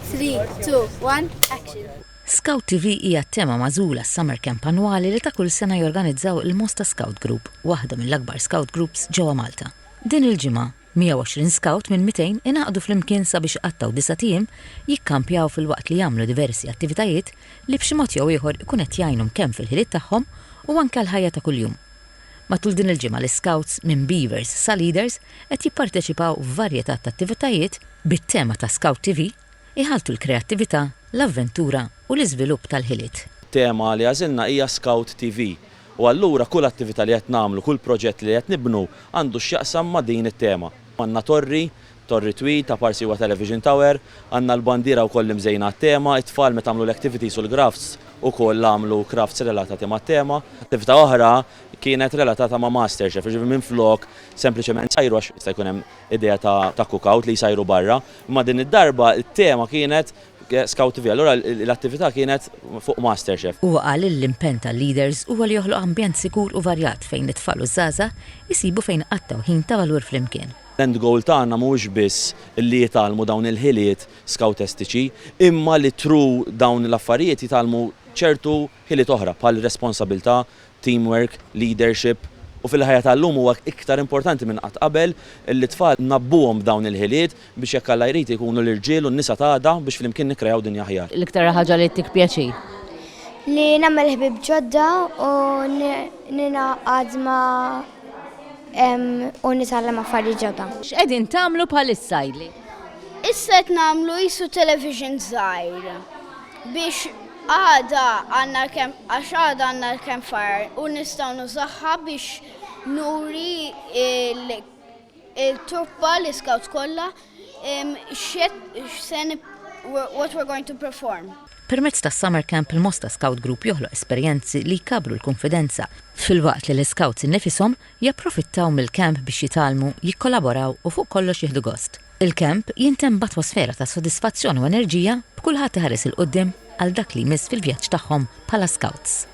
3, 2, 1, action! Scout TV hija t-tema magħżula għas-Summer Camp annwali li ta' kull sena jorganizzaw il-Mosta Scout Group, waħda mill-akbar scout groups ġewwa Malta. Din il-ġimgħa, 120 scout minn 200 ingħaqdu flimkien sabiex iqattgħu disat ijiem jikkampjaw filwaqt li jagħmlu diversi attivitajiet li b'xi mod jew ieħor ikun qed jgħinhom kemm fil-ħiliet tagħhom u anke għall-ħajja ta' kuljum. Matul din il-ġimgħa l-iscouts minn Beavers sa Leaders qed jipparteċipaw f'varjetà ta' attivitajiet bit-tema ta' Scout TV, iħalltu l-kreattività, l-avventura u l-iżvilupp tal-ħiliet. It-tema li għażilna hija Scout TV u allura kull attività li qed nagħmlu, kull proġett li qed nibnu għandu x'jaqsam ma' din it-tema. Għandna torri Torri Tweed, ta' parsi huwa Television Tower. Għandna l-bandiera wkoll imżejna għat-tema. It-tfal meta għamlu l-activities u l-crafts ukoll għamlu crafts relatati mat-tema. Attività oħra kienet relatata ma' MasterChef, jiġifieri minflok sempliċement sajru għax jista' jkun hemm idea ta' cookout li jsajru barra, imma din id-darba t-tema kienet Scout TV, allura l-attività kienet fuq MasterChef. Huwa qal li l-impenn tal-leaders huwa li joħloq ambjent sikur u varjat fejn it-tfal u ż-żgħażagħ isibu fejn iqattgħu ħin ta' valur flimkien. L-end goal tagħna mhuwiex biss li jitgħallmu dawn il-ħiliet skawtestiċi, imma li through dawn l-affarijiet jitgħallmu ċertu ħiliet oħra bħal responsabilità, teamwork, leadership u fil-ħajja tal-lum huwa iktar importanti minn qatt qabel li t-tfal ngħabbuhom b'dawn il-ħiliet biex jekk Alla jrid ikunu l-irġiel u n-nisa t'għada biex flimkien nikkreaw dinja aħjar. L-iktar ħaġa li ttik pjaċir? Li nagħmel ħbieb ġodda u ningħaqad ma' u nitgħallem affarijiet ġodda. X'qegħdin tagħmlu bħalissa għidli? Issa qed nagħmlu qisu television żgħir biex għada għandna l-camp għax għada għandna l-campfire u nistgħu nużaha biex nuri il-truppa l-iscouts kollha x'se what we're going to perform. Permezz tas-Summer Camp il-Mosta Scout Group joħloq esperjenzi li jkabbru l-kunfidenza, filwaqt li l-iscouts innifishom japprofittaw mill-camp biex jitgħallmu, jikkolaboraw u fuq kollox jieħdu gost. Il-camp jintemm b'atmosfera ta' sodisfazzjon u enerġija b'kulħadd iħares 'il quddiem għal dak li jmiss fil-vjaġġ tagħhom bħala scouts.